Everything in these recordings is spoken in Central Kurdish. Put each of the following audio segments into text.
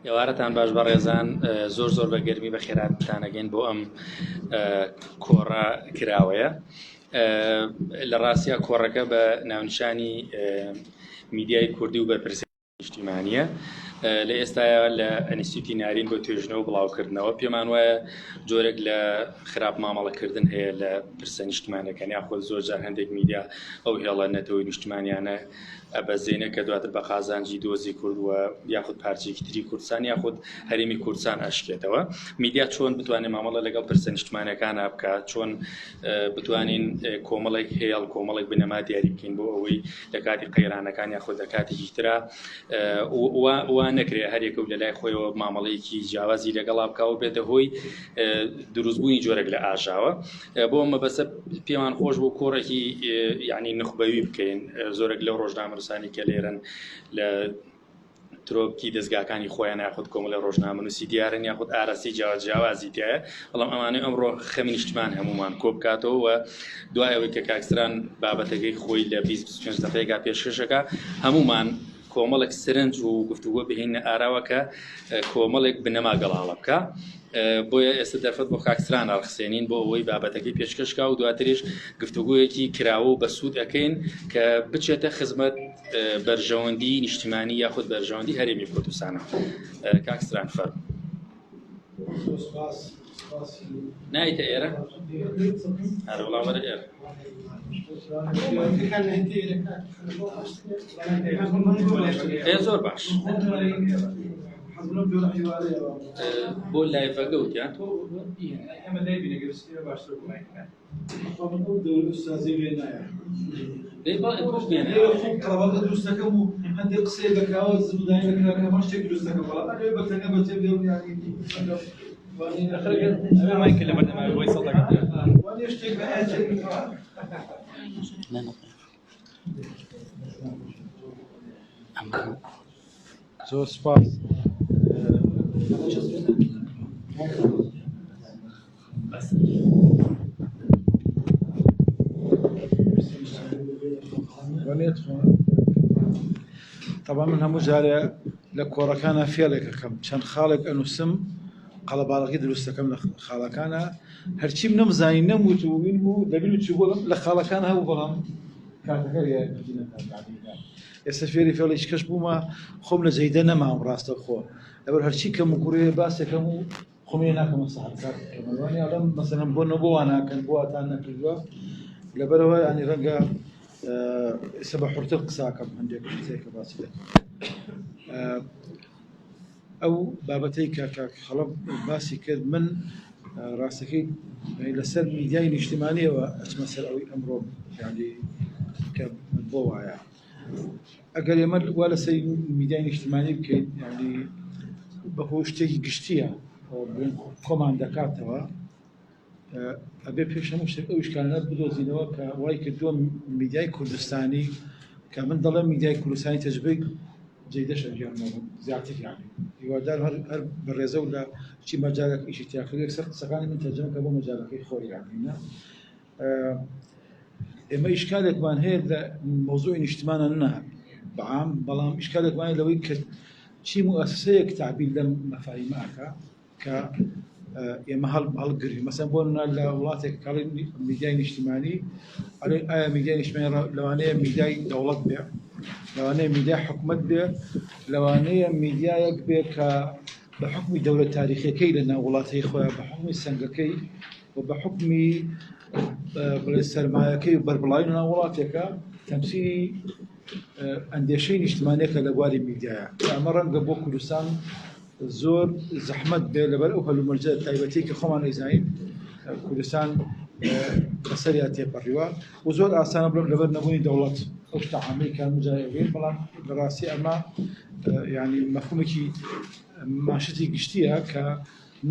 ئێوارەتان باش بەڕێزان زۆر زۆر بە گەرمی بە خێراتانەگەین بۆ ئەم کۆڕە کراوەیە لە ڕاستیا کۆڕەکە بە ناونیشانی میدیای کوردی و بەرپرسی نیشتیمانیە لە ئێستایا لە ئەنیستیوتی نارین بۆ توێژنەوە و بڵاوکردنەوە پێمان وایە جۆرێک لە خراپ مامەڵەکردن هەیە لە پرسە نیشتمانەکان یاخود زۆر جار هەندێک میدیا ئەو هێڵە نەتەوەی نیشتمانیانە ئەبەزێنە کە دواتر بە قازانجی دۆزی کورد و یاخود پارچێکی تری کوردستان یاخود هەرێمی کوردستان ئەشکێتەوە میدیا چۆن بتوانێت مامەڵە لەگەڵ پرسە نیشتمانەکانە بکات چۆن بتوانین کۆمەڵێک هێڵ کۆمەڵێک بنەما دیاری بکەین بۆ ئەوەی لە کاتی قەیرانەکان یاخود لە کاتێکی ترا وا نەکرێ هەرێکە و لە لای خۆیەوە مامەڵەیەکی جیاوازی لەگەڵا بکە و بێتە هۆی دروستبوونی جۆرێک لە ئاژاوە بۆ مەبەسە پێمان خۆش بوو کۆڕێکی یعنی نخبەوی بکەین زۆرێک لەو ڕۆژنامەنووسانی کە لێرن لە ترۆپکی دەزگاکانی خۆیان یاخود کۆمەڵی ڕۆژنامەنووسی دیارن یاخود ئاراسی جیاوازی تایە بەڵام ئەمانەی ئەمڕۆ خەمی نیشتمان هەمومان کۆ بکاتەوە و دوای ئەوەی کە کاکسران بابەتەکەی خۆی لە 25 دقیقا پێشکەشەکە هەمومان کۆمەڵێک سرنج و گفتوگۆ بهێنە ئاراوە کە کۆمەڵێک بنەما گەڵاڵە بکە بۆیە ئێستا دەرفەت بۆ کاکسران ئەڕخسێنین بۆ ئەوەی بابەتەکەی پێشکەشکا و دواتریش گفتوگۆیەکی کراوە و بەسوود ئەەکەین کە بچێتە خزمەت بەرژەوەندی نیشتمانی یاخود بەرژەوەندی هەرێمی کوردستانە کاک ستران فەرموو. نایتە ئێرە؟ هەر وڵا وەرە ئێرە. ئێ زۆر باش. بۆ لایڤەکە وتیان تۆ هەندێک قسەی دەکراوە زبدانی دەکرا کە هەموو شتێک دروست دەکەم بەڵام ئەگەر بە تەنیا بە تێ بێم یانی شتێک زۆر سپاس. تەبا من هەموو جارێ لە کۆڕەکانە فێڵێکەکەم چەند خاڵێک ئەنووسم قەڵەباڵغی دروستەکەم لە خاڵەکانە هەرچیم نەمزانی نەموت و وین بوو لەبیر چوو بۆڵم لە خاڵەکان هەبوو بەڵام کاتەکە ئێستا فێری فێڵی کەش بوومە خۆم لە جەیدە نەماوم ڕاستەوخۆ لەبەر هەرچی کەم و کوڕێ باسێکەم و خۆم لێ ناکەمە سەحەرکار وانی ئەڵێم مەسەلەن بۆ نە بۆ وا ناکەن بۆ واتان نەکردووە لەبەرەوە ینی ڕەنگە ئێستا بە حورتر قساکەم هەندێک شتێک کە باسی دەکەم ئەو بابەتەی کە کاک خەڵەف باسی کرد من ڕاستەکەی لەسەر میدیای نیشتیمانیەوە ئەچمە سەر ئەوەی ئەمڕۆ یعنی کە بۆ وایە ئەگەر ئێمە وا لەسەر میدیای نیشتیمانی بکەین یعنی بەهۆ شتێکی گشتیە کۆمان دەکاتەوە ئەبێ پێش هەموو شتێک ئەو ئیشکالانە بدۆزینەوە کە وای کردووە میدیای کوردستانی کە من دەڵێم میدیای کوردستانی تەجربەی جەیدەشە گیانەوە زیاتر یعنی هیوادار هەر هەر بەڕێزە و لە چی مەجالێک ئیشی تیا کردووە یەکسەر قسەکانی من تەرجەمە کە بۆ مەجالەکەی خۆی یعنی نا ئێمە ئیشکالێکمان هەیە لە مەوزوعی نیشتمانە نا بەعام بەڵام ئیشکالێکمان هەیە لەوەی کە چی موئەسەسەیەک تعبیر لەم مەفاهیمە ئەکا کە ئێمە هەڵگرین مەسەن بۆ نمونە لە وڵاتێک کاڵی میدیای نیشتیمانی ئەرێ ئایا میدیای نیشتیمانی لەوانەیە میدیای دەوڵەت بێ لەوانەیە میدیای حکومەت بێ لەوانەیە میدیایەک بێ کە بە حکمی دەورە تاریخیەکەی لە ناو وڵاتەی خۆیان بە حکمی سەنگەکەی و بە حکمی بڵێ سەرمایەکەی و بەربڵاوی ناو وڵاتێکە تەمسیلی ئەندێشەی نیشتمانێکە لە بواری میدیایە ئەمە ڕەنگە بۆ کوردستان زۆر زەحمەت بێ لەبەر ئەو هەلومەرجە تایبەتی کە خۆمان ئەیزانین کوردستان بەسەریا تێپەڕیوە و زۆر ئاسانە بڵێم لەبەر نەبوونی دەوڵەت ئەو شتە عامەی کە هەموو جارێک ئەڵێین بەڵام لە ڕاستی ئەمە یعنی مەفهومێکی ماشتی گشتیە کە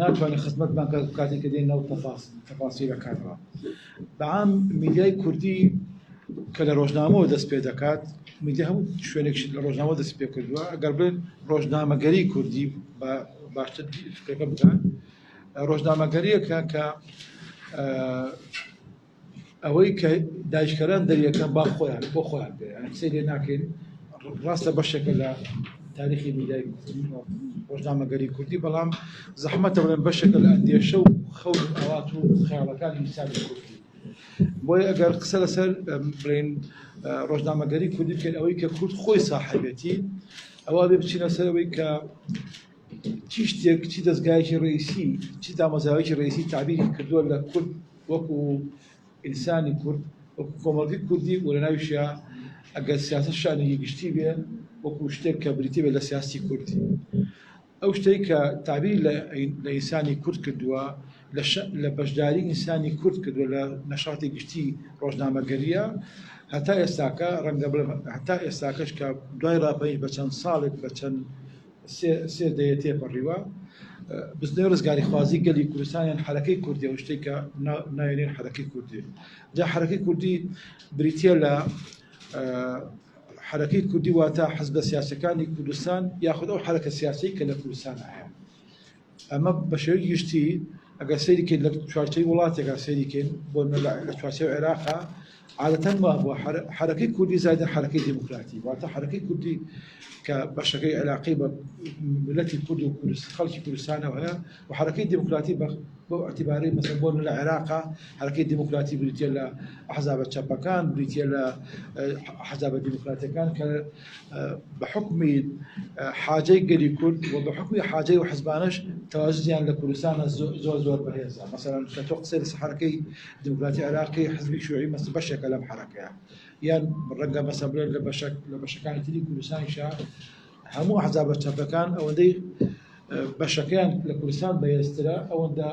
ناتوانێت خزمەتمان کات کاتێک کە دێن ناو تەفاسیلەکانەوە بەعام میدیای کوردی کە لە ڕۆژنامەوە دەست پێ دەکات میدیا هەموو شوێنێک لە ڕۆژنامە دەست پێ کردووە ئەگەر بڵێن ڕۆژنامەگەری کوردی باشتر فکرەکە بکات ڕۆژنامەگەریەکە کە ئەوەی کە دایکەران دەریەکەن با خۆیان بۆ خۆیان بێ یان قسەی لێ ناکەین ڕاستە بەشێکە لە. تاریخی میدیای ڕۆژنامەگەری کوردی، بەڵام زەحمەتە بڵێم بەشێکە لە ئەندێشە و خەون و ئاوات و خەیاڵەکانی ئینسانی کوردی. بۆیە ئەگەر قسە لەسەر بڵێن ڕۆژنامەگەری کوردی بکەین، ئەوەی کە کورد خۆی ساحێبێتی، ئەوە بێ بچینە سەر ئەوەی کە چی شتێک، چی دەزگایەکی ڕئیسی، چی دامەزراوەیەکی ڕئیسی تەعبیری کردووە لە کورد وەکو ئینسانی کورد، وەکو کۆمەڵگەی کوردی و لە ناویشیا ئەگەر سیاسەت شانێکی گشتی بێ وەکو شتێک کە بریتی بێ لە سیاسی کوردی. ئەو شتەی کە تەعبیری لە ئینسانی کورد کردووە، لە بەشداری ئینسانی کورد کردووە لە نەشاتی گشتی ڕۆژنامەگەرییە، هەتا ئێستاکە ڕەنگە بڵێم هەتا ئێستاکەش کە دوای ڕاپەڕین بە چەند ساڵێک بە چەند سێ دەیە تێپەڕیوە، بزنەوەی ڕزگاریخوازی گەلی کوردستان یان حەرەکەی کوردی، ئەو شتەی کە ناوێنین حەرەکەی کوردی. جا حەرەکەی کوردی بریتییە لە حەرەکەی کوردی واتە حزبە سیاسەکانی کوردستان یاخود ئەو حەرەکە سیاسی کە لە کوردستان هەیە. ئەمە بە شێوەی گشتی ئەگەر سەیری کەین لە چوارچێوەی وڵاتێکا سەیری کەین، بۆ لە چوارچێوەی عێراقا عادەتەن وا بووە حەرەکەی کوردی زیاتر حەرەکەی دیموکراتی، واتە حەرەکەی کوردی کە بەشەکەی عێراقی بە ملەتی کورد و خەڵکی کوردستانەوە هەیە و حەرەکەی دیموکراتی بە بەو ئیعتیبارەی مەسەلەن بۆ لە عێراقا حەرەکەی دیموکراتی بریتیە لە ئەحزابە چەپەکان، بریتیە لە ئەحزابە دیموکراتیەکان کە بە حوکمی حاجەی گەلی کورد و بە حوکمی حاجەی و حزبانەش تەواجدیان لە کوردستانە زۆر زۆر بەهێزە. مەسەلەن کە تۆ قسەی لەسەر حەرەکەی دیموکراتی عێراقی حزبی شیوعی مەسە بەشێکە لەم حەرەکەیە، یان ڕەنگە مەسەلەن بڵێن لە بەشەکانی تری کوردستانیشا هەموو ئەحزابە چەپەکان ئەوەندەی بەشەکەیان لە کوردستان بەهێزترە ئەوەندە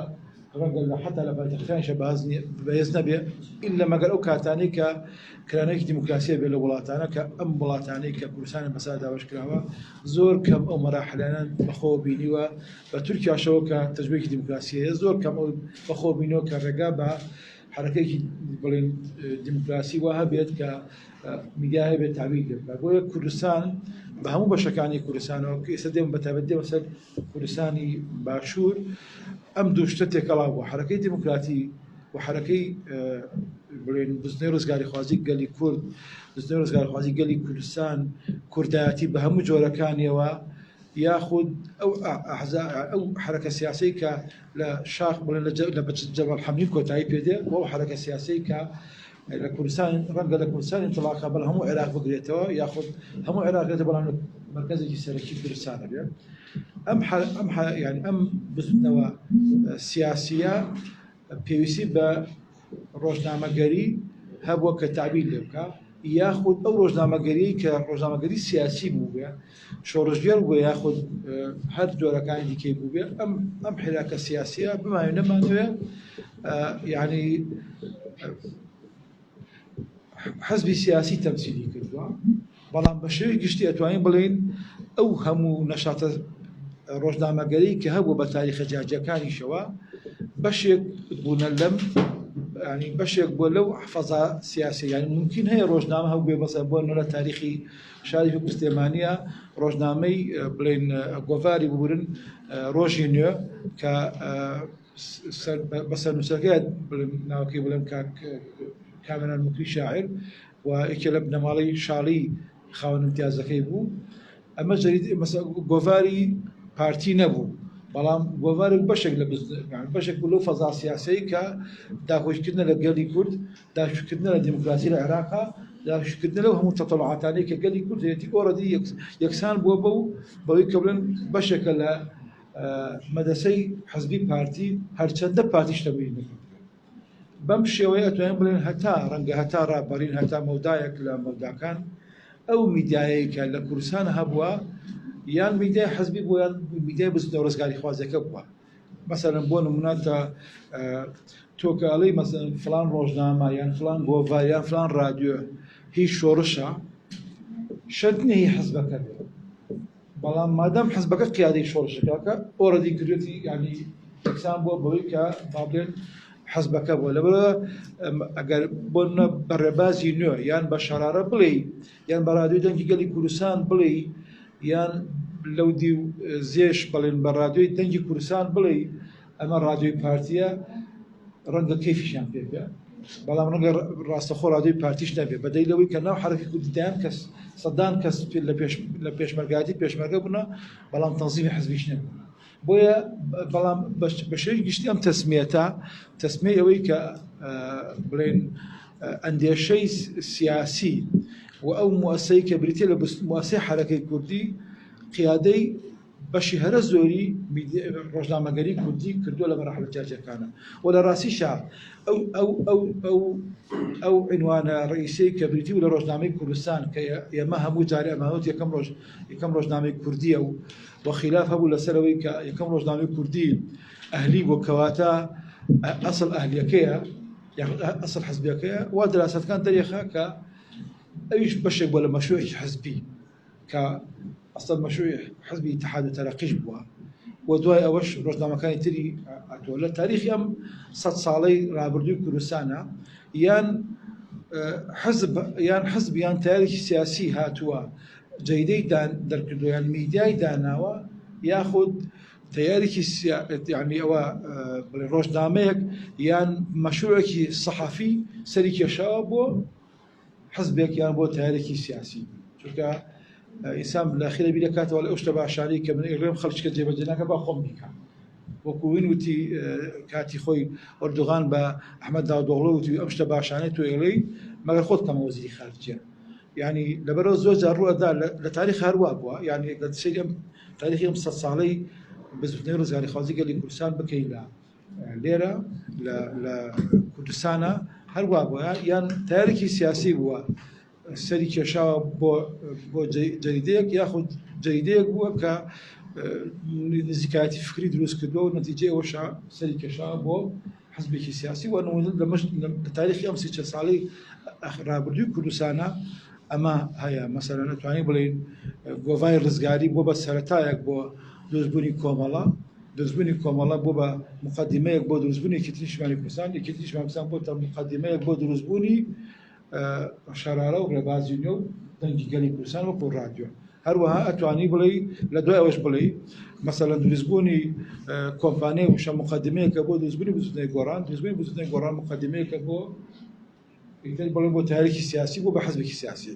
ڕەنگە لە حتا لە پایتەختەکانیشە بەهێز نەبێ، ئیلا مەگەر ئەو کاتانەی کە کرانێکی دیموکراسیە بێ لە وڵاتانە کە ئەم وڵاتانەی کە کوردستانی بەسەر دابەش کراوە زۆر کەم ئەو مەراحلانە بەخۆ بینیوە، بە تورکیاشەوە کە تەجروبەیەکی دیموکراسی هەیە زۆر کەم ئەو بەخۆ بینیوە کە ڕێگا بە حرەکەیەکی بڵێن دیموکراسی وا هەبێت کە میدیا هەبێت تابیر لێ بکات. بۆیە کوردستان بە هەموو بەشەکانی کوردستانەوە کە ئێستا دێم بە تایبەت دێمە سەر کوردستانی باشوور، ئەم دوو شتە تێکەڵاو بووە، حرەکەی دیموکراتی و حرەکەی بڵێن بزنەی ڕزگاریخوازی گەلی کورد، بزنەی ڕزگاریخوازی گەلی کوردستان، کوردایەتی بە هەموو جۆرەکانیەوە، یاخود ئەو ئەو حرەکە سیاسی کە لە شاخ بڵێن لە جەبەڵ حەمرین کۆتایی پێدێ و ئەو حرەکە سیاسی کە لە کوردستان ڕەنگە لە کوردستان انطلاقە بەڵام هەموو عێراق بگرێتەوە یاخود هەموو عێراق گرێتەوە بەڵام مەرکەزێکی سەرەکی کوردستانە بێ. ئەم ئەم یعنی ئەم بزوتنەوە سیاسیە پێویستی بە ڕۆژنامەگەری هەبووە کە تعبیر لێ بکە، یاخود ئەو ڕۆژنامەگەری کە ڕۆژنامەگەری سیاسی بوو بێ، شۆڕشگێڕ بوو یاخود هەر جۆرەکانی دیکەی بوو بێ، ئەم حراکە سیاسیە بمانەوێ نەمانەوێ یعنی حزبی سیاسی تەمسیلی کردووە، بەڵام بە شێوەی گشتی ئەتوانین بڵێین ئەو هەموو نەشاتە ڕۆژنامەگەری کە هەبوو بە تاریخە جیاجیاکانیشەوە بەشێک بوونە لەم ینی بەشێک بووە لەو فەزا سیاسی. یعنی ممکن هەیە ڕۆژنامە هەبووێ بەسەر بۆ نە لە تاریخی شاری وەکو سلێمانیە ڕۆژنامەی بڵێن گۆڤاری ببورن ڕۆژی نوێ کە بەسەر نووسەکە بڵێن ناوەکەی بڵێم کاک کامەران موکری شاعر و یەکێ لە بنەماڵەی شاڵی خاوەن امتیازەکەی بوو. ئەمە جەرید گۆڤاری پارتی نەبوو، بەڵام گۆڤارێک بەشێک لە بەشێک بوو لەو فەزا سیاسەی کە داکۆکیکردنە لە گەلی کورد، داکۆکیکردنە لە دیموکراسی لە عێراقا، داکۆکیکردنە لەو هەموو تەتەڵعاتانەی کە گەلی کورد هەیەتی ئۆرەدی یەکسان بووە بەو بەوەی کە بڵێن بەشێکە لە مەدەسەی حزبی پارتی، هەرچەندە پارتیش تەمویل نەکردبێت. بەم شێوەیە ئەتوانین بڵێن هەتا ڕەنگە هەتا ڕاپەڕین هەتا مەودایەک لە مەوداکان ئەو میدیایەی کە لە کوردستان هەبووە یان میدیای حزبی بووە یان میدیای بزوتنەوە ڕزگاریخوازەکە بووە. مەسەلەن بۆ نمونە تا تۆ کە ئەڵێی مەسەلەن فلان ڕۆژنامە یان فلان گۆڤار یان فلان ڕادیۆ هی شۆڕشە، شەرت نییە هی حزبەکە بێت، بەڵام مادام حزبەکە قیادەی شۆڕشەکە ئۆرەدی کردێتی، ینی یەکسان بووە بەوەی کە با بڵێن حزبەکە بووە. لەبەرئەوە ئەگەر بۆ نمونە بە ڕێبازی نوێ یان بە شەرارە بڵێی یان بە ڕادیۆی دەنگی گەلی کوردستان بڵێی یان لەو دیو زێش بڵێن بە ڕادیۆی دەنگی کوردستان بڵێی ئەمە ڕادیۆی پارتیە، ڕەنگە کەیفیشیان پێ بێ. بەڵام ڕەنگە ڕاستەخۆ ڕادیۆی پارتیش نەبێ بەدەی لەوەی کە ناو حەرەکەی کوردی دەیان کەس سەدان کەس لە پێش لە پێشمەرگایەتی پێشمەرگە بوونە بەڵام تەنزیمی حزبیش نەبوون بۆیە بەڵام بە شێوەی گشتی ئەم تەسمیەتە تەسمیەی ئەوەی کە بڵێن ئەندێشەی سیاسی و ئەو موسەی کە بریتە لە موسەی حرەکەی کوردی قیادەی بەشی هەرە زۆری ڕۆژنامەگەری کوردی کردووە لە مەراحلە جیاجیاکانە و لە ڕاستیشا ئەو ئەو ئەو ئەو ئەو عنوانە ڕئیسەی کە بریتی بوو لە ڕۆژنامەی کوردستان کە ئێمە هەموو جارێ ئەمانوت یەکەم ڕۆژ یەکەم ڕۆژنامەی کوردیە و و خیلاف هەبوو لەسەرەوەی کە یەکەم ڕۆژنامەی کوردی ئەهلی بۆ کەواتە ئەسڵ ئەهلیەکەیە یاخود ئەسڵ حزبیەکەیە وا دراسەتەکان دەرێخا کە ئەویش بەشێک بووە لە مەشروعێکی حزبی کە ئەسڵەن مەشروعی حزبی ئیتحاد و تەرەقیش بووە و دوای ئەوەش ڕۆژنامەکانی تری هاتووە لە تاریخی ئەم سەد ساڵەی ڕابردووی کوردستانە یان حزب یان حزب یان تیارێکی سیاسی هاتووە جەیدەی دان دەرکردووە یان میدیای داناوە یاخود تیارێکی یعنی ئەوە بڵێ ڕۆژنامەیەک یان مەشروعێکی سەحەفی سەری کێشاوە بۆ حزبێک یان بۆ تیارێکی سیاسی چونکە ئینسان بالاخیرە بیر دەکاتەوە ئەو شتە باشانەی کە من ئەیڵێم خەڵکی کە جێبەجێ ناکە با خۆم بیکەم وەکو وین وتی کاتی خۆی ئەردوغان بە ئەحمەد داودۆغڵو وتی ئەم شتە باشانەی تۆ ئەیڵێی مەگەر خۆت کەمە وەزیری خارجیە یعنی لەبەرەوە زۆر جار ڕووئەدا لە تاریخ هەروا بووە یعنی لە سەیری ئەم تاریخی ئەم سەد ساڵەی بزوتنەوەی ڕزگاریخوازی گەلی کوردستان بکەین لە لێرە لە کوردستانە هەروا بووە یان تارێکی سیاسی بووە سەری کێشاوە بۆ بۆ جەریدەیەک یاخود جەریدەیەک بووە کە نزیکایەتی فکری دروست کردووە و نەتیجەی ئەوەشە سەری کێشاوە بۆ حزبێکی سیاسی و لەمەش لە تاریخی ئەم 30 ساڵەی ڕابردووی کوردستانە ئەمە هەیە مەسەلەن ئەتوانین بڵێین گۆڤای ڕزگاری بۆ بە سەرەتایەک بۆ دروستبوونی کۆمەڵە دروستبوونی کۆمەڵە بۆ بە مقدمەیەک بۆ دروستبوونی یەکێتی نیشتمانی کوردستان یەکێتی نیشتمانی کوردستان بۆتە مقدمەیەک بۆ دروستبوونی شەرارە و ڕێبازی نوێ و دەنگی گەلی کوردستان وەکو ڕادیۆ هەروەها ئەتوانی بڵێی لە دوای ئەوەش بڵێی مەسەلەن دروستبوونی کۆمپانیای وشە مقدمەیەکە بۆ دروستبوونی بزوتنەوەی گۆڕان دروستبوونی بزوتنەوەی گۆڕان مقدمەیەکە بۆ ئیتر بڵێ بۆ تاریکی سیاسی بۆ بە حزبێکی سیاسی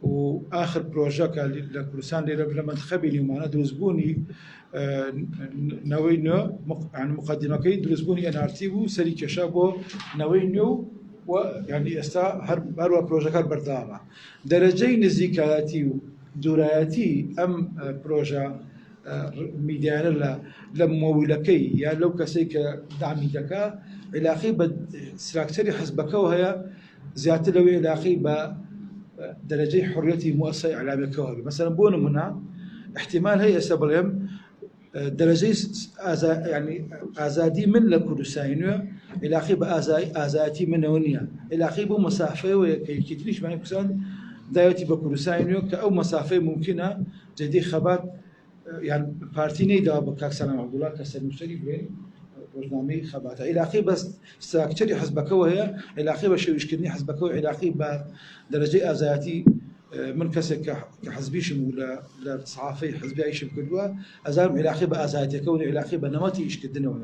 و ئاخر پرۆژەکە لە کوردستان لێرە لە مەنتقە بینیومانە دروستبوونی نەوەی نوێ مقدمەکەی دروستبوونی NRT بوو سەری کێشا بۆ نەوەی نوێ و یعنی ئێستا هەر هەروە پرۆژەکە بەردەوامە دەرەجەی نزیکایەتی و دوورایەتی ئەم پرۆژە میدیانە لە لە مۆویلەکەی یا لەو کەسەی کە دامی دەکا عیلاقەی بە ستراکچەری حزبەکەوە هەیە زیاتر لەوەی عیلاقەی بە دەرەجەی حڕیەتی موسسەی ئیعلامیەکەوە هەبێ مەسەلەن بۆ نمونە احتیمال هەیە ئێستا بڵێم دەرەجەی ینی ئازادی من لە کوردستانی نوێ عیلاقی بە ئازای ئازایەتی منەوە نییە عیلاقی بۆ مەسافەیەوەیە کە یەکێتی نیشتمانی کوردستان داوێتی بە کوردستانی نوێ کە ئەو مەسافەی ممکنە جدی خەبات یان پارتی نەیداوە بە کاک سەلام عەبدوڵا کە سەرنووسەری بوێ ڕۆژنامەی خەباتە عیلاقی بە ستراکچەری حزبەکەوە هەیە عیلاقی بە شێویشکردنی حزبەکەەوە عیلاقی بە دەرەجەی ئازایەتی من کەسێک کە حزبیشم و لە سەحافەی حزبی ئیشم کردووە ئەزانم عیلاقی بە ئازایەتیەکەوە و عیلاقی بە نەمەتی ئیشکردنەوە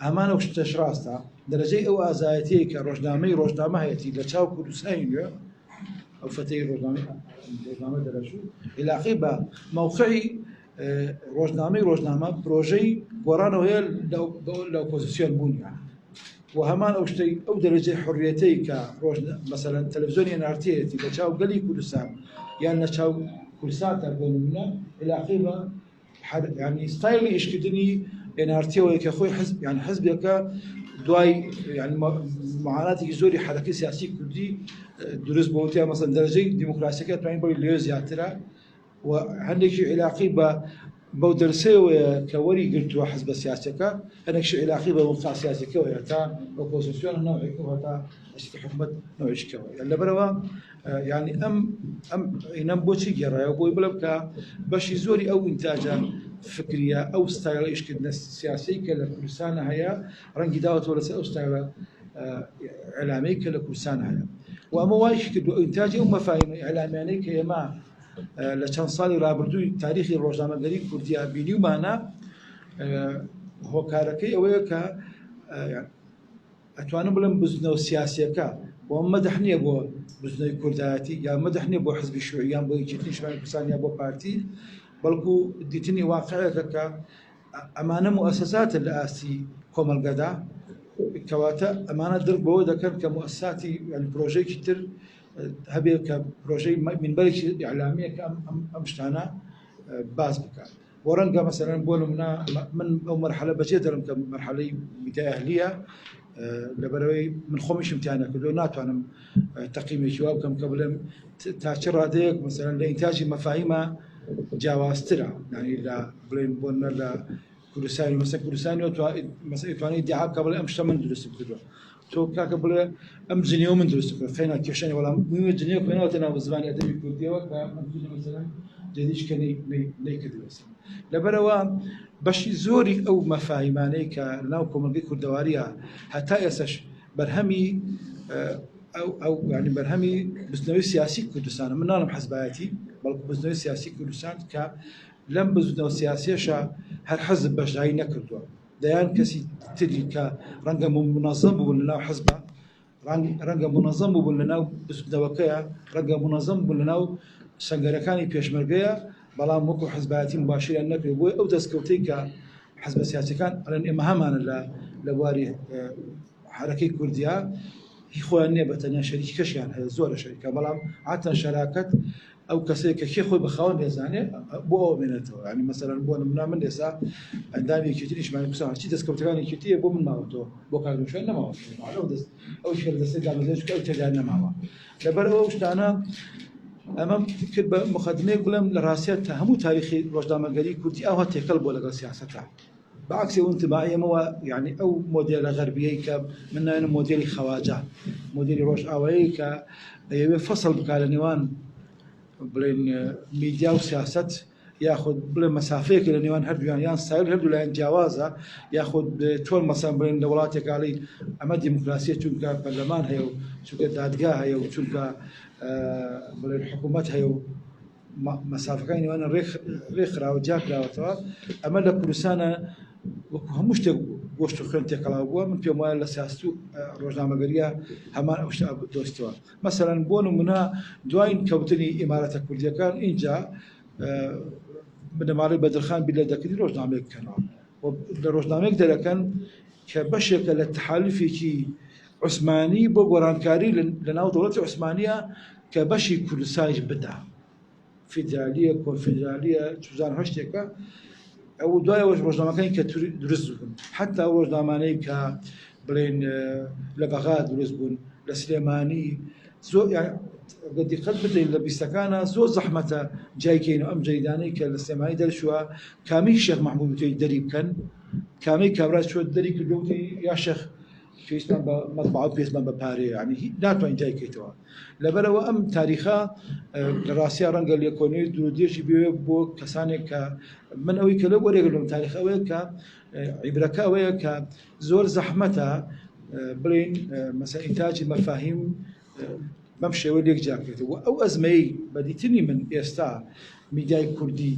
هەمان ئەو شتەش ڕاستە دەرەجەی ئەو ئازایەتیەی کە ڕۆژنامەی ڕۆژنامە هەیەتی لە چاو کوردستانی نوێ ئەو فەتەی ڕۆژنامەی ڕۆژنامە دەرەچوو عیلاقی بە مەوقعی ڕۆژنامەی ڕۆژنامە پرۆژەی گۆڕانەوە هەیە لە ئۆپۆزیسیۆن بوونیان و هەمان ئەو شتەی ئەو دەرەجەی حڕیەتەی کە ڕۆژ مەسەلەن تەلەڤزیۆنی ئێن ئاڕ تیەتی لە چاو گەلی کوردستان یان لە چاو کوردساتە بۆ نمونە عیلاقی بە ینی ستایلی ئیشکردنی ئێن ئاڕ تیەوەیە کە خۆی حزب یان حزبێکە دوای یان معاناتێکی زۆری حرەکەی سیاسی کوردی دروست بۆ تیا مەسەن دەرەجەی دیموکراسیەکە توانین بڵێ لێ زیاترە و هەندێکی عیلاقی بە بەو دەرسەیەوەیە کە وەری گرتووە حزبە سیاسەکە هەندێکی عیلاقی بە موقع سیاسەکەوەیە تا ئۆپۆزیسیۆن نەوعێک و هەتا حکومەت نەوعیشکەوە لەبەرەوە یعنی ئەم ئەم ئینەم بۆچی گێڕایەوە بۆی بڵێم کە بەشی زۆری ئەو ئینتاجە فکریە ئەو ستایلە ئیشکردنە سیاسی کە لە کوردستانە هەیە ڕەنگی داوەتەوە لەسەر ئەو ستایلە ئیعلامیەی کە لە کوردستان هەیە و ئەمە وایش کردو ئینتاجی ئەو مەفاهیمە ئیعلامیانەی کە ئێمە لە چەند ساڵی رابردووی تاریخی ڕۆژنامەگەری کوردیا بینیومانە هۆکارەکەی ئەوەیە کە ئەتوانم بڵێم بزنەوە سیاسیەکە بۆ مەدح نییە بۆ بزنەوەی کوردایەتی یا مەدح نییە بۆ حزبی شیوعی یان بۆ یەکێتی نیشتمانی کوردستان یا بۆ پارتی، بەڵکو دیتنی واقعێکە کە ئەمانە موئەسەساتن لە ئاستی کۆمەڵگەدا، کەواتە ئەمانە درک بەوە دەکەن کە موئەسەساتی یانی پرۆژەیەکی تر هەبێ کە پرۆژەی مینبەرێکی ئیعلامیە کە ئەم شتانە باس بکات. بۆ ڕەنگە مەسەلەن بۆ نمونە من ئەو مەرحەلە بەجێ دەرم کە مەرحەلەی میدیای ئەهلیە لەبەرەوەی من خۆمیشم تیا نەکردو ناتوانم تەقیمێکی وا بکەم کە بڵێم تا چ ڕادەیەک مەسەلەن لە ئینتاجی مەفاهیمە جیاوازترە، یعنی لە بڵێن بۆ نمونە لە کوردستانی مەسە کوردستانی مەسە توانێت ئیدعا بکە بڵێ ئەم شتە من دروستم کردووە، تۆ کاکە بڵێ ئەم جنێوە من دروست کرد، خەینا کێشەنی، بەڵام مویمە جنێو خوێنەوەتە ناو زمانی ئەدەبی کوردیەوە کە مەسەلەن جدیش کە نەیکردووە. لەبەرەوە بەشی زۆری ئەو مەفاهیمانەی کە لەناو کۆمەڵگەی کوردەواریە هەتا ئێستاش بەرهەمی ئەو ئەو یعنی بەرهەمی بزنەوەی سیاسی کوردستانە، من ناڵم حزبایەتی، بەڵکو بزنەوەی سیاسی کوردستان کە لەم بزنەوە سیاسیەشە هەر حزب بەشداری نەکردووە، دەیان کەسی تری کە ڕەنگە منەزەم بوون لەناو حزبە، ڕەنگە منەزەم بوون لەناو بزوتنەوەکەیە، ڕەنگە منەزەم بوون لەناو سەنگەرەکانی پێشمەرگەیە، بەڵام وەکو حزبایەتی مباشریان نەکرد. بۆیە ئەو دەستکەوتەی کە حزبە سیاسیەکان ئەڵێن ئێمە هەمانە لە بواری حرەکەی کوردیا هی خۆیان نییە، بە تەنیا شەریکی کەشیان هەیە، زۆرە شەریکە، بەڵام عاتەن شەراکەت ئەو کەسەیە کە کێ خۆی بە خاوەن دەزانێ بۆ ئەوە بێنێتەوە. یعنی مەسەلەن بۆ نمونە من ئێستا ئەندامی یەکێتی نیشتمانی کوردستان، هەرچی دەستکەوتەکانی یەکێتیە بۆ من ماوەتەوە، بۆ کاک نوشێن نەماوەتەوە، ئەو دەست ئەو شێر دەستەی دامەزرێنش کە ئەو تێدا نەماوە. لەبەر ئەو شتانە ئەمەم کرد بە مقدمەیەک بڵێم لە ڕاستیە تا هەموو تاریخی ڕۆژنامەگەری کوردی ئاوا تێکەڵ بووە لەگەڵ سیاسەتە، بەعکسی ئەو انتباعی ئێمەوە، یعنی ئەو مۆدێلە غەربیەی کە من ناوێنم مۆدێلی خەواجە، مۆدێلی ڕۆژئاوایی کە ئەیەوێ فەسڵ بکا لە نێوان بڵێن میدیا و سیاسەت، یاخود بڵێ مەسافەیەک لە نێوان هەردوویان یان ستایل هەردوو لایەن جیاوازە، یاخود چۆن مەسەن بڵێن لە وڵاتێکاڵی ئەمە دیموکراسیە چونکە پەرلەمان هەیە و چونکە دادگا هەیە و چونکە بڵێن حکوومەت هەیە و مەسافەکانی نێوان ڕێکخراوە جیاکراوەتەوە. ئەمە لە کوردستانە وەکو هەموو شتێک گۆشت و خوێن تێکەڵاو بووە. من پێم وایە لە سیاست و ڕۆژنامەگەریە هەمان ئەو شتە دۆستەوە. مەسەلەن بۆ نمونە دواین کەوتنی ئیمارەتە کوردیەکان اینجا بنەماڵەی بەدرخان بیر لە دەکردنی ڕۆژنامەیەک بکەنەوە لە ڕۆژنامەیەک دەرەکەن کە بەشێکە لە تەحالفێکی عوسمانی بۆ گۆڕانکاری لە ناو دەوڵەتی عوسمانیە کە بەشی کوردستانیش بدا، فیدرالیە کۆنفیدرالیە چزان هەشتێکە. ئەو دوای ئەوەش ڕۆژنامەکانی کە دروست بوون، حتا ئەو ڕۆژنامانەی کە بڵێن لە بەغا دروست بوون لە سلێمانی، زۆر دیقەت بدەین لە بیستەکانە زۆر زەحمەتە جایکەین و ئەم جەریدانەی کە لە سلێمانی دەرچووە کامی شێخ مەحموود وتی دەری بکەن، کامی کابرا چووە دەری کردووتی یا شێخ پێویستمان بە مەطبعە و پێویستمان بە پارەیە، یعنی ناتوانین جایکەیتەوە. لەبەرەوە ئەم تاریخە لە ڕاستیا ڕەنگە لێکۆنەوەی دوور درێژی بوێ بۆ کەسانێک کە من ئەوەی کە لەو وەرێگە لەم تاریخ ئەوەیە کە عیبرەکە ئەوەیە کە زۆر زەحمەتە بڵێن مەسەن ئینتاجی مەفاهیم بەم شێوە لێک جیاکرێتەوە. ئەو ئەزمەی بەدیتنی من ئێستا میدیای کوردی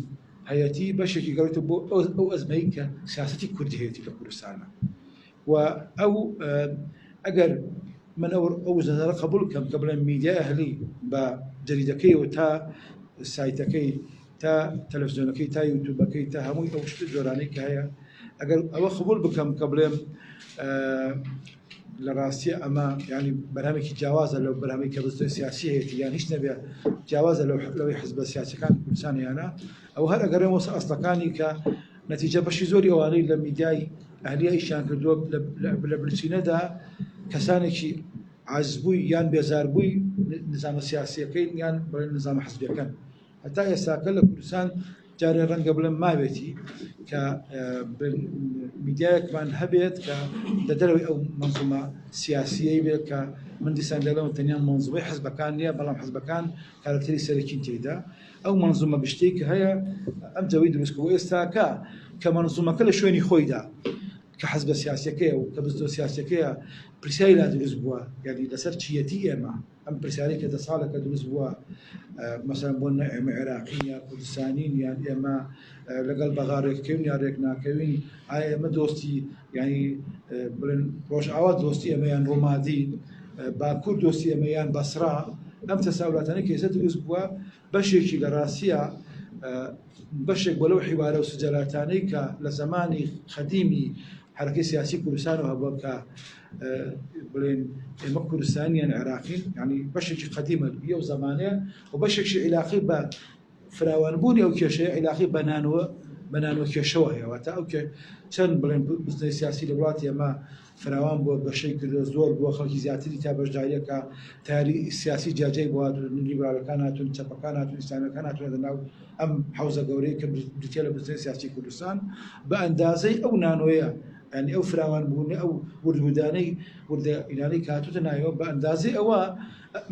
هەیەتی بەشێکی گەڕێتەوە بۆ ئەو ئەزمەی کە سیاسەتی کوردی هەیەتی لە کوردستانە. و ئەو ئەگەر من ئەو ئەو زەرە قبول کەم کە بڵێم میدیای ئەهلی بە جەریدەکەی و تا سایتەکەی تا تەلەڤزیۆنەکەی تا یوتیوبەکەی تا هەمووی ئەو شتە جۆرانەی کە هەیە، ئەگەر ئەوە قبول بکەم کە بڵێم لە ڕاستیە ئەمە ینی بەرهەمێکی جیاوازە لەو بەرهەمەی کە بزوتنەوەی سیاسی هەیەتی، یان هیچ نەبێ جیاوازە لەوەی حزبە سیاسەکان کوردستان یانە، ئەو هەر ئەگەرێمەوە سەر ئەسڵەکانی کە نەتیجە بەشی زۆری ئەوانەی لە میدیای ئەهلیە ئیشیان کردووە لە بنچینەدا کەسانێکی عازبووی یان بێزاربووی نظامە سیاسیەکەی یان بڵێن نظامە حزبیەکەن. هەتا ئێستاکە لە کوردستان جارێ ڕەنگە بڵێم ماوێتی کە میدیایەکمان هەبێت کە لە دەرەوەی ئەو منزومە سیاسیەی بێت کە من دیسان دەڵێم تەنیا منزومەی حزبەکان نییە، بەڵام حزبەکان کارکتەری سەرەکین تێیدا. ئەو منزومە گشتەی کە هەیە ئەم جەوی دروست کردووە. ئێستاکە کە منزومەکە لە شوێنی خۆیدا کە حزبە سیاسیەکەیە و کە بزنە سیاسیەکەیە پرسیاری لا دروست بووە، یعنی لەسەر چیەتی ئێمە ئەم پرسیارەی کە 10 ساڵێکە دروست بووە، مەسەلەن بۆ نە ئێمە عێراقین یا کوردستانین، یان ئێمە لەگەڵ بەغا ڕێککەوین یا ڕێک ناکەوین، ئایا ئێمە دۆستی یعنی بڵێن ڕۆژئاوا دۆستی ئێمە یان ڕۆمادی، باکوور دۆستی ئێمە یان بەسرا، ئەم تەساولاتانە کە ئێستا دروست بووە بەشێکی لە ڕاستیە بەشێک بۆ لەو حیوارە و سجەلاتانەی کە لە زەمانی قەدیمی حەرەکەی سیاسی کوردستان و هەبووە کە بڵێن ئێمە کوردستانیان عێراقین، یعنی بەشێکی قەدیمە ئەو زەمانەیە و بەشێکی عیلاقی بە فراوانبوونی ئەو کێشەیە عیلاقی بە نانۆ کێشەوە هەیە. واتە ئەو چەند بڵێن بزنەی سیاسی لە وڵاتی ئێمە فراوان بووە، گەشەی کردووە، زۆر بووە، خەڵکی زیاتری تا بەشداریەکە، تاری سیاسی جیاجیای بۆ هاتوون، لیبرالەکان هاتوون، چەپەکان هاتوون، ئیسلامیەکان هاتوونەتە ناو ئەم حەوزە گەورەی کە بریتیە لە بزنەی سیاسی کوردستان. بە ئەندازەی ئەو نانۆیە، یعنی ئەو فراوان بوونە، ئەو وردبوودانەی وردە ئینانەی کە هاتووتە ناوەوە، بە ئەندازەی ئەوە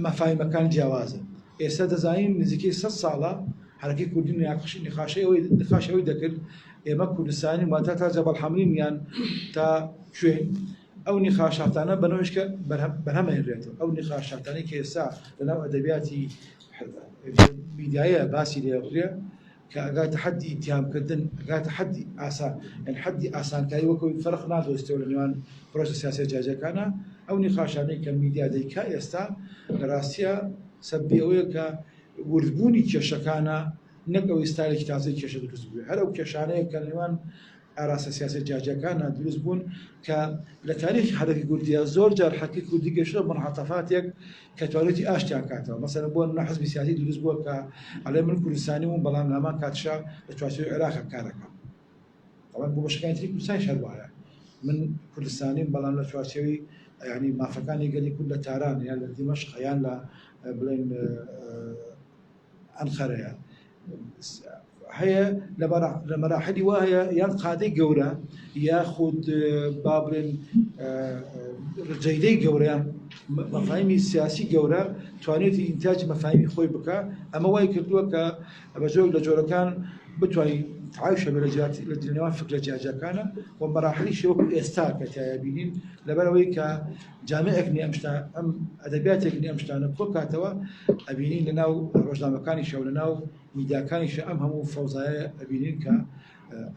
مەفاهیمەکان جیاوازن. ئێستا دەزانین نزیکەی 100 ساڵە حەرەکەی کوردی نقاشی ئەوەی دەکرد ئێمە کوردستانی واتە تا جەبەڵ حەمرین یان تا کوێ. ئەو نقاشاتانە بەنەوەش کە بەرهەمێنرێتەوە، ئەو نقاشاتانەی کە ئێستا لەناو ئەدەبیاتی میدیایە باسی لێ کە ئەگاتە حەدی ئیتیهامکردن، ئەگاتە حەدی ئاسان، یعنی حەدی ئاسانکاری، وەکو فەرق نادۆزیتەوە لە نێوان پرۆسە سیاسیە جیاجیاکانە. ئەو نقاشانەی کە میدیا دەیکا ئێستا لە ڕاستیە سەببی ئەوەیە کە وردبوونی کێشەکانە، نەک ئەوەی ستایلێکی تازەی کێشە دروست بووێ. هەر ئەو کێشانەیە کە لە نێوان ئاراستە سیاسیە جیاجیاکانە دروست بوون کە لە تاریخی حەرەکی کوردیە زۆر جار حەرەکی کوردی گەشتە منعطفاتێک کە توانێتی ئاشتیان کاتەوە. مەسەلەن بۆ نمونە حزبی سیاسی دروست بووە کە ئەڵێ من کوردستانی بووم، بەڵام لە هەمان کاتشا لە چوارچێوەی عێراق کارەکەم. بەڵام بۆ بەشەکانی تری کوردستانیش هەر وایە، من کوردستانیم بەڵام لە چوارچێوەی یعنی مافەکانی گەلی کورد لە تاران یان لە دیمەشق یان لە بڵێن ئەنقەرەیە هەیە لە مەراحلی وا هەیە، یان قادەی گەورە یاخود با بڵێن ڕجەیدەی گەورەیان مەفاهیمی سیاسی گەورە توانێتی ئینتاجی مەفاهیمی خۆی بکە. ئەمە وای کردووە کە بە جۆرێک لە جۆرەکان بتوانین تعایش هەبێ لە جیاتی لە نێوان فکرە جیاجیاکانە و مەراحلیشی وەکو ئێستا کە تیایا بینین، لەبەرئەوەی کە جامعێک نیە ئەم شتە، ئەم ئەدەبیاتێک نیە ئەم شتانە کۆبکاتەوە، ئەبینین لە ناو ڕۆژنامەکانیشە و لە ناو میدیاکانیشە ئەم هەموو فەوزایە ئەبینین کە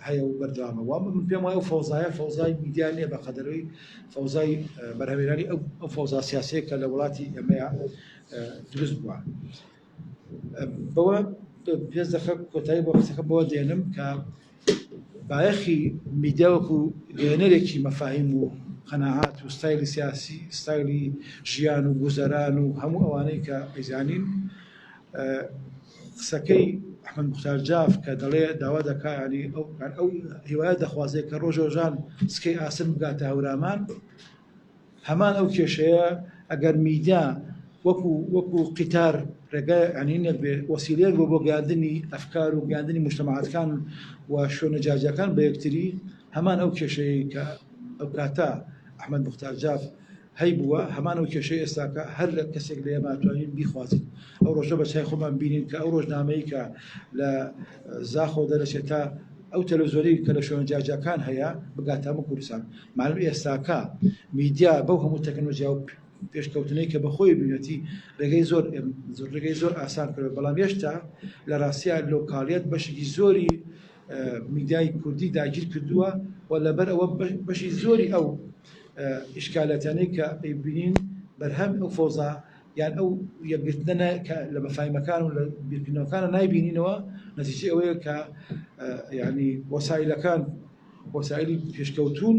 هەیە و بەردەوامە. وا من پێم وایە ئەو فەوزایە فەوزای میدیا نییە بە قەدەرەوەی فەوزای بەرهەمێنانی ئەو فەوزا سیاسیە کە لە وڵاتی ئێمەیە دروست بووە. بەوە پێش دەخە کۆتایی بۆ قسەکە بەوە دێنم کە بایەخی میدیا وەکو گەیەنەرێکی مەفاهیم و قەناعات و ستایلی سیاسی، ستایلی ژیان و گوزەران و هەموو ئەوانەی کە ئەیزانین، قسەکەی ئەحمەد موختار جاف کە دەڵێ داوا دەکا، ینی ئەو هیوایە دەخوازێت کە ڕۆژ ڕۆژان سکەی ئاسن بگاتە هەورامان، هەمان ئەو کێشەیە ئەگەر میدیا وەکو قیتار ڕێگای ینی نەبێ، وەسیلەیەک بۆ گەیاندنی ئەفکار و گەیاندنی مجتەماعاتەکان و شوێنە جیاجیاکان بە یەکتری، هەمان ئەو کێشەیە کە ئەو کاتە ئەحمەد موختار جاف هەیبووە، هەمان ئەو کێشەی ئێستاکە هەر لە کەسێک لە ئێمە توانین بیخوازین ئەو ڕۆژە بە چای خۆمان بینین کە ئەو ڕۆژنامەی کە لە زاخۆ دەرەچێت تا ئەو تەلەڤزیۆنەی کە لە شوێنە جیاجیاکان هەیە بگاتە هەموو کوردستان. معلوم ئێستاکە میدیا بەو هەموو تەکنۆلۆژیا و پێشکەوتنەی کە بەخۆی بینێتی ڕێگەی زۆر ئاسان کرد، بەڵام هێشتا لە ڕاستیا لۆکالیەت بەشێکی زۆری میدیای کوردی داگیر کردووە و لەبەر ئەوە بەشی زۆری ئەو ئیشکالەتانەی کە ئەیبینین بەرهەم ئەو فەوزا یان ئەو یەکگرتنە کە لە مەفاهیمەکان و لە بیرکردنەوەکانە نایبینینەوە، نەتیجەی ئەوەیە کە یعنی وەسایلەکان وەسایلی پێشکەوتوون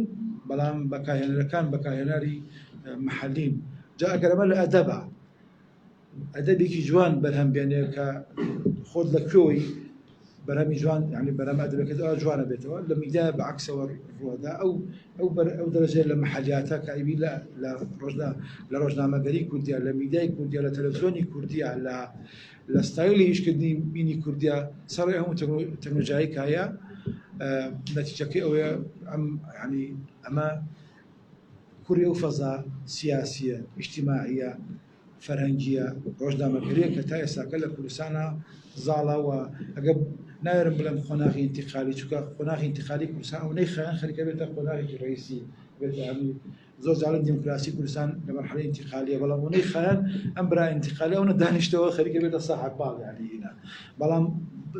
بەڵام بەکارهێنەرەکان بەکارهێنەری محەلین. جا ئەگەر ئەمە لە ئەدەبە ئەدەبێکی جوان بەرهەم بێنێ کە خۆت لە کوێی بەرهەمی جوان، یعنی بەرهەم ئەدەبەکەت ئەوە جوانە بێتەوە، لە میدیا بە عەکسەوە ڕووەدا. ئەو دەرەجەیە لە محەلیاتە کە ئەیبی لە ڕۆژنامەگەری کوردیا، لە میدیای کوردیا، لە تەلەڤزیۆنی کوردیا، لە ستایلی ئیشکردنی بینی کوردیا، سەڕێ هەموو تەکنۆلۆژیایی کایە، نەتیجەکەی ئەوەیە ئەم یعنی ئەمە کوڕی ئەو فەزا سیاسیە، ئیجتیماعیە، فەرهەنگیە، ڕۆژنامەگەریە کە تا ئێستاکە لە کوردستانە زاڵە و ئەگەر ناوێرم بڵێم قۆناغی ئینتیقالی، چونکە قۆناغی ئینتیقالی کوردستان ئەوەنەی خایەن خەریکە بێتە قۆناغێکی ڕئیسی، بێتە هەموو زۆر جاران دیموکراسی کوردستان لە مەرحەلەی ئینتیقالیە، بەڵام ئەوەنەی خایەن ئەم برا ئینتیقالی ئەوەنە دانیشتەوە خەریکە بێتە ساحەب باڵ یعنی ئینا. بەڵام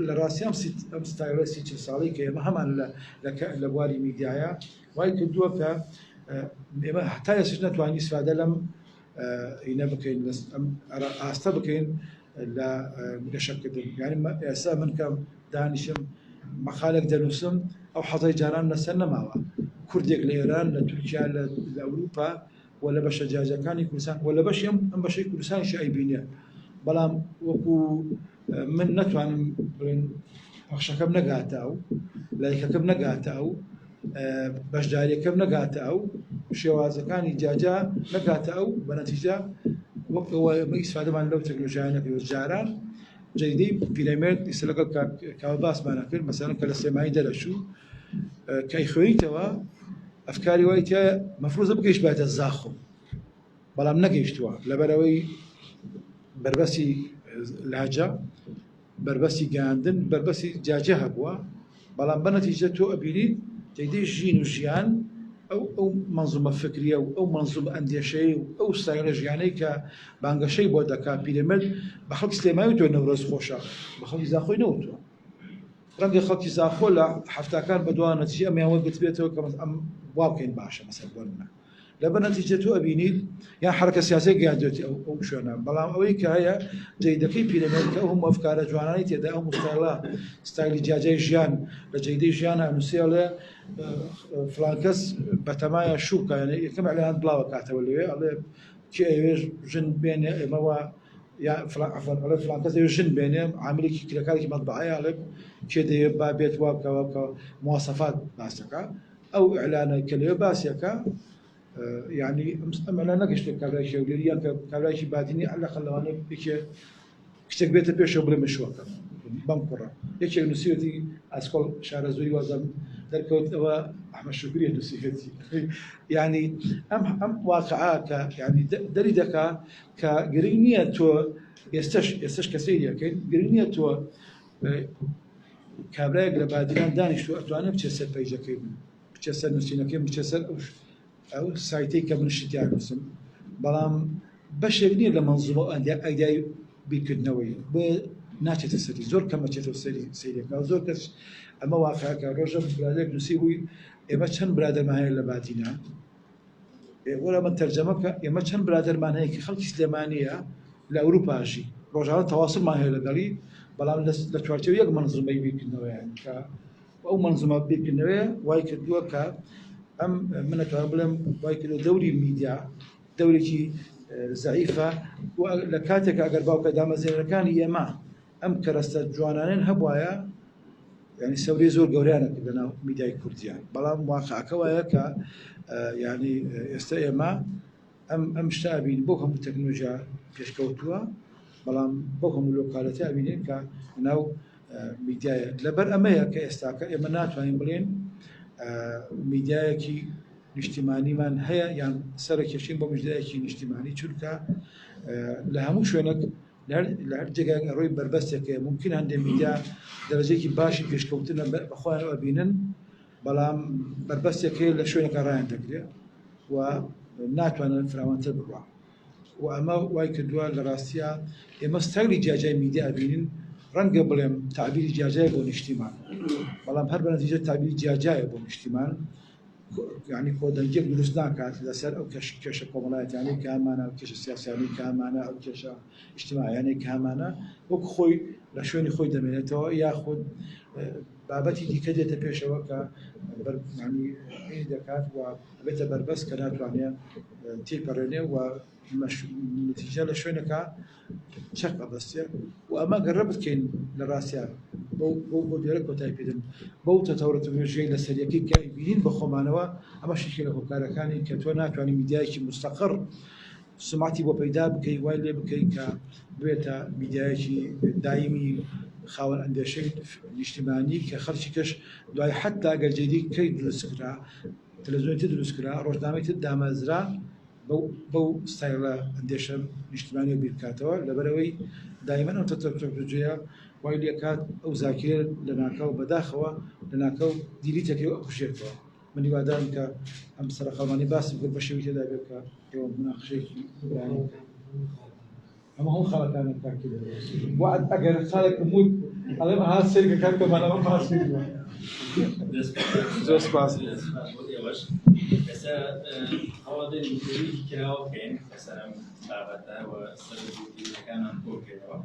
لە ڕاستی ئەم ئەم ستایلە 30 40 ساڵەی کە ئێمە هەمان لە بواری میدیایە وای کردووە کە ئێمە هەتا ئێستاش نەتوانین ئیسفادە لەم ئینە بکەین، ئەم ئاستە بکەین لە گەشەکردن. یعنی ئێستا من کە دانیشم مەقالێک دەنووسم ئەو حەزای جاران لەسەر نەماوە. کوردێک لە ئێران، لە تورکیا، لە ئەوروپا و لە بەشە جیاجیاکانی کوردستان و لە بەشی ئەم بەشەی کوردستانیش ئەیبینێ، بەڵام وەکو من نەتوانم بڵێن پەخشەکەم نەگاتە ئەو، لایکەکەم نەگاتە ئەو، بەشداریەکەم نەگاتە ئەو، شێوازەکانی جیاجیا نەگاتە ئەو، بە نەتیجە وەک ئەوە ئێمە ئیسفادەمان لەو تەکنۆلۆژیایە نەکردووە. جاران جەریدەی پیرەمێرد ئیستا لەگەڵ کاوە باسمان کرد، مەسەلەن کە لە سلێمانی دەرەچوو کە ئەیخوێنیتەوە ئەفکاری وای تیایە مەفروزە بگەیشتبایەتە زاخۆ، بەڵام نەگەیشتووە لەبەرئەوەی بەربەستی لهجە، بەربەستی گەیاندن، بەربەستی جیاجیا هەبووە. بەڵام بە نەتیجە تۆ ئەبینیت جەیدەی ژین و ژیان ئەو ئەو مەنزومە فکریە و ئەو مەنزومە ئەندێشەیە و ئەو ستایلە ژیانەی کە بانگەشەی بۆ دەکا پیرەمێرد بە خەڵکی سلێمانی وتووە نەورۆز خۆشە، بە خەڵکی زاخۆی نەوتووە. ڕەنگە خەڵکی زاخۆ لە حەفتاکان بە دوا نەتیجە ئەمیان وەرگرتبێتەوە کە ئەم وا بکەین باشە مەسەل بۆ نمونە. لەبەر نەتیجە تۆ ئەبینیت یان حرەکە سیاسیە گەیاندوێتی ئەو ئەو شوێنە. بەڵام ئەوەی کە هەیە جەیدەکەی پیرەمێرد کە ئەو هەموو ئەفکارە جوانانەی تێدا، ئەو ستایلە ستایلی جیاجیای ژیان لە جەیدەی ژیان ئەنووسێ، ئەڵێ فلان کەس بەتەمایە شوو بکا، یعنی یەکەم ئیعلانات بڵاوە کاتەوە لەوێ ئەڵێ کێ ئەیەوێ ژن بێنێ ئێمە وا یا فلان عەفوەن ئەڵێ فلان کەس ئەیەوێ ژن بێنێ، عاملێکی کرێکارێکی مەطبعەیە، ئەڵێ کێ دەیەوێ با بێت وا بکا وا بکا، مواصفات باس دەکا. ئەو ئیعلانە کە لەوێ باسیەکە یعنی ئەم ئیعلان نەگەشتە کابرایکی هەولێری یان کە کابرایکی بادینی عەلەقەل لەوانەیە یەکێ کچێک بێتە پێشەوە بڵێ من شوەکەم بەم کوڕە. یەکێک نووسیوەتی ئاسکۆڵ شارەزووری وازم دەرکەوت ئەوە ئەحمەد شوکریە نووسیوەتی. یعنی ئەم ئەم واقعە کە یعنی دەری دەکا کە گرنگ نییە تۆ ئێستش ئێستش کە سەیری ئەکەین گرنگ نییە تۆ کابرایەک لە بادینان دانیشتووە ئەتوانێت بچێت سەر پەیجەکەی من، بچێت سەر نووسینەکەی من، بچێت سەر ئەو سایتەی کە من شتیان نووسم، بەڵام بەشێک نییە لە مەنزومە و ئایدای بیرکردنەوەی، بۆیە ناچێتە سەری، زۆر کەم ئەچێتەوە سەری سەیرەکە. زۆر کەس ئەمە واقعەکە. ڕۆژە برادێک نووسی بووی ئێمە چەند برادەرمان هەیە لە بادینان، وەرە من تەرجەمە بکە، ئێمە چەند برادەرمان هەیە کە خەڵکی سلێمانییە لە ئەوروپاژی، ڕۆژانە تەواصلمان هەیە لەگەڵی، بەڵام لە چوارچێوەی یەک مەنزومەی بیرکردنەوەیان کە ئەو مەنزومە بیرکردنەوەیە وای کردووە کە ئەم من ئەتوانم بڵێم وای کردووە دەوری میدیا دەورێکی زەعیفە و لە کاتێک ئەگەر باوکە دامەزرێنەرەکانی ئێمە ئەم کەرەستە جوانانەیان هەبوایە یعنی سەوری زۆر گەوریانە کرد لەناو میدیای کوردیان. بەڵام واقعەکە وایە کە یعنی ئێستا ئێمە ئەم ئەم شتە ئەبین بۆ هەموو تەکنۆلۆژیا پێشکەوتووە، بەڵام بۆ هەموو لۆکالەتی ئەبینین کە ناو میدیایە. لەبەر ئەمەیە کە ئێستاکە ئێمە ناتوانین بڵێن میدیایەکی نیشتیمانیمان هەیە یان سەرکێشین بۆ میدیایەکی نیشتیمانی، چونکە لە هەموو شوێنێک لە هەر جێگایەک ئەڕۆی بەربەستێک هەیە. ممکن هەندێک میدیا دەرەجەیەکی باشی پێشکەوتنە بە خۆیان ئەبینن، بەڵام بەربەستێک هەیە لە شوێنەکە ڕایان دەگرێت و ناتوانن فراوانتر بڕوا. و ئەمە وای کردووە لە ڕاستیە ئێمە ستایلی جیاجیای میدیا ئەبینین. ڕەنگە بڵێم تعبیری جیاجیای بۆ نیشتیمان، بەڵام هەر بە نەتیجە تعبیری جیاجیایە بۆ نیشتیمان، یعنی کۆدەنگیەک دروست ناکات لەسەر ئەو کێشە کۆمەڵایەتیانەی کە هەمانە، ئەو کێشە سیاسیانەی کە هەمانە، ئەو کێشە ئیجتماعیانەی کە هەمانە، وەک خۆی لە شوێنی خۆی دەمێنێتەوە، یاخود بابەتی دیکە دێتە پێشەوە کە ینی دەکات و بێتە بەربەست کە ناتوانێت تێپەڕێنێ و نتیجە لە شوێنەکە چەق ئەبەستێ. و ئەمە گەر ڕەبت کەین لە ڕاستیا بەو بەو بۆ لێرە کۆتایی پێدن بەو تەتەورە تەکنۆلۆژیای لەسەر یەکەی کە ئەیبینین بە خۆمانەوە، ئەمە شتێکە لە هۆکارەکانی کە تۆ ناتوانانی میدیایەکی مستەقڕ سمعەتی بۆ پەیدا بکەی، وای لێ بکەی کە ببێتە میدیایەکی دایمی خاوەن ئەندێشەی نیشتیمانی کە خەڵکی کەش دوای حتا ئەگەر جێدی کەی دروست کرا، تەلەڤیزیۆنی تر دروست کرا، ڕۆژنامەی تر دامەزرا، بەو بەو ستایڵە ئەندێشە نیشتمانیە بیر بکاتەوە. لەبەرئەوەی دایمەن ئەو تەکنۆلۆژیە وای لێکات ئەو زاکیرە لەناکاو بەداخەوە لەناکاو delete ەکەی و ئەکوژێتەوە. من هیوادارم کە ئەم سەرەقەڵمانی باسم کرد بە شێوەی تێدا بێت کە ئێوە مناقشەیەکی برایانە بکەن. ئەمە هەموو خاڵەکانم کاک وعد ئەگەر خاڵێکم وت ئەڵێم ئەها سەیرکە کاک کەمال ئەمە باس کردووە. زۆر سپاس. بۆ ئێوەش ئێستا هەوڵدەین گفتوگۆیەکی کراوە بکەین لەسەر ئەم بابەتە و سەرنج و تێبینیەکانمان کۆ بکەینەوە.